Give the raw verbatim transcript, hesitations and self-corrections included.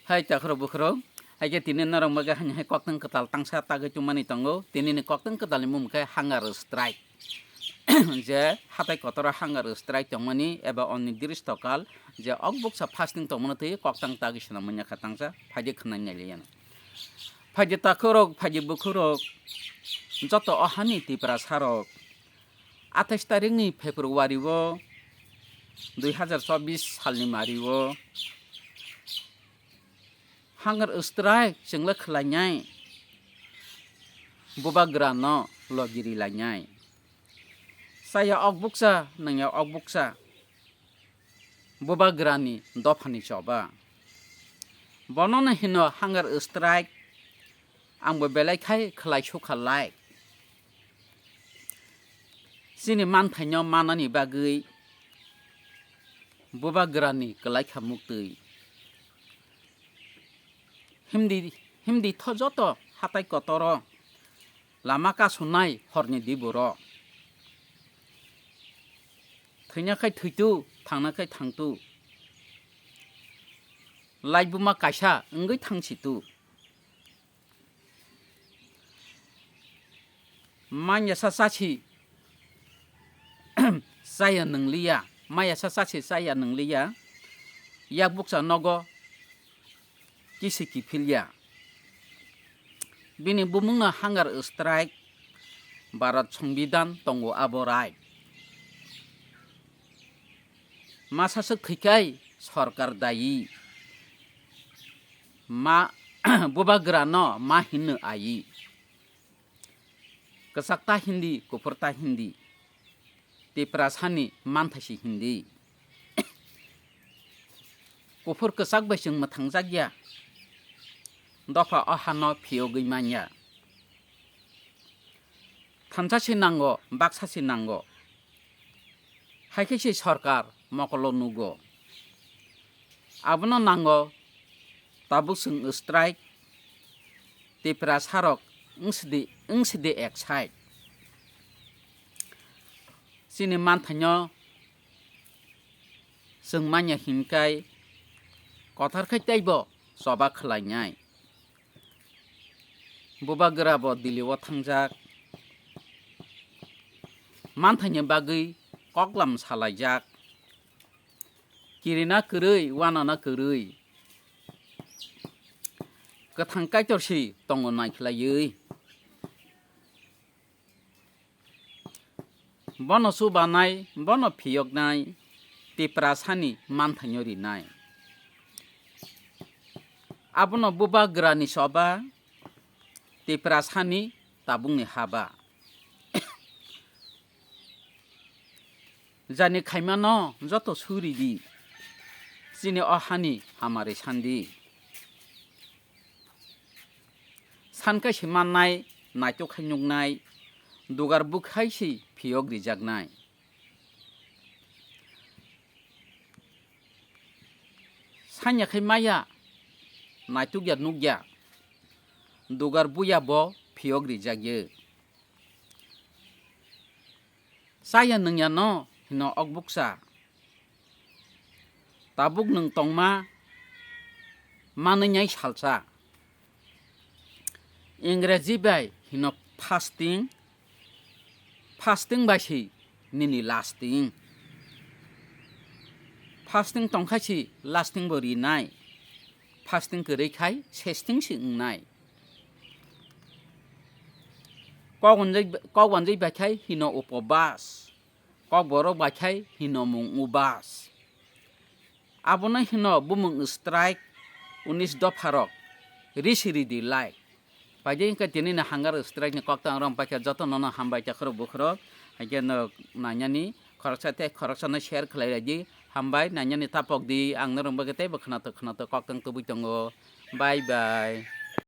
Hai takhurok bukhurok, hai khe tini norok bagwi hani hai koktwng kwtal tangsa tagwi tongmani tongo. Tini ni koktwng kwtal ni mung khe hunger strike. Je hatai kotor o hunger strike tongmani eba onnidiristho kal je ok buksa fasting tongmani twi koktwng tagwi swnam manya kha tangsa phaidi khwnai nai liya. Phaidi takhurok, phaidi bukhurok, joto o hani Tiprasa rok athais tarik ni February o dui hazar chobbish sal ni mari o hunger strike chwngla khwlainai, bubagra no logi rilainai. Chaya ok buksa, nangya ok buksa, bubagra ni dopha ni choba. Bono no hino hunger strike, ang bo belai khai khwlai sukha lai. Chini manthaino manani bagwi bubagrani kwlaikha muktwi. Himdi, himdi tho joto hatai kotoro lama kasunai horni diburo. Thwina khai thwitu, thangna khai thangtu. Laibuma kaisa wngwi thangsitu. Manya sa sasi chaya nwngliya, maya sa sasi chaya nwngliya, yak buksa nogo kisi kiphilya. Bini bumungno hunger strike, Bharat Songbidan tongo abo right. Masa swk thwikai sorkar dayi. Ma bubagrano ma hinno ayi. Kwchak ta hindi, kuphur ta hindi. Tiprasani manthaisi hindi. Kuphur kwchak bai chwng mwthangjakya. Dopha o hano phiyogwi manya. Thansa se nango, baksa se nango. Hai khe se sorkar mokolo nugo. Abono nango tabuk chwng strike, Tiprasa rok wngsidi, wngsidi ek side. Chini manthaino chwng manya hinkai kothar khai teibo choba khwlainai. Bubagra bo Delhi o thangjak. Manthaini bagwi koklam salaijak. Kirina kwrwi, wanana kwrwi. Kwthang Kaitor si tongo naikhlaiwi. Bono chubanai, bono phiyoknai, Tiprasani manthaino rinai. Abono bubagrani choba, Tiprasani tabukni haba. Jani khaimano joto suri di, chini o hani hamari sandi. San kaisa mannai, naitok khai nuknai, dugar bwkhai se phiyok rijaknai. Sanya khai maya, naitukya nukya, dugar buya bo phiyok rijakya. Chaya nwngyano hino ok buksa. Tabuk nwng tongma manwi nai salsa. Ingreji bai hino fasting, fasting bai se nini lasting. Fasting tongkhai se lasting bo rinai, fasting kwrwi khai sesting se wngnai. Kok wanjwi, kok wanjwi bai khai hino upobas, kok borok bai khai hino mung ubas. Abono hino bumung strike unis dopharok risi ridi lai. Paide hwnkhe tini ni hunger strike ni koktang rong paikha joto nono hambai takhurok bukhurok. Haikhe no nainani khoroksa tei khoroksa no share khlai raidi. Hambai nainani tapok di ang norok bagwi teibo khwnatok khwnatok koktang tubui tongo. Bye bye.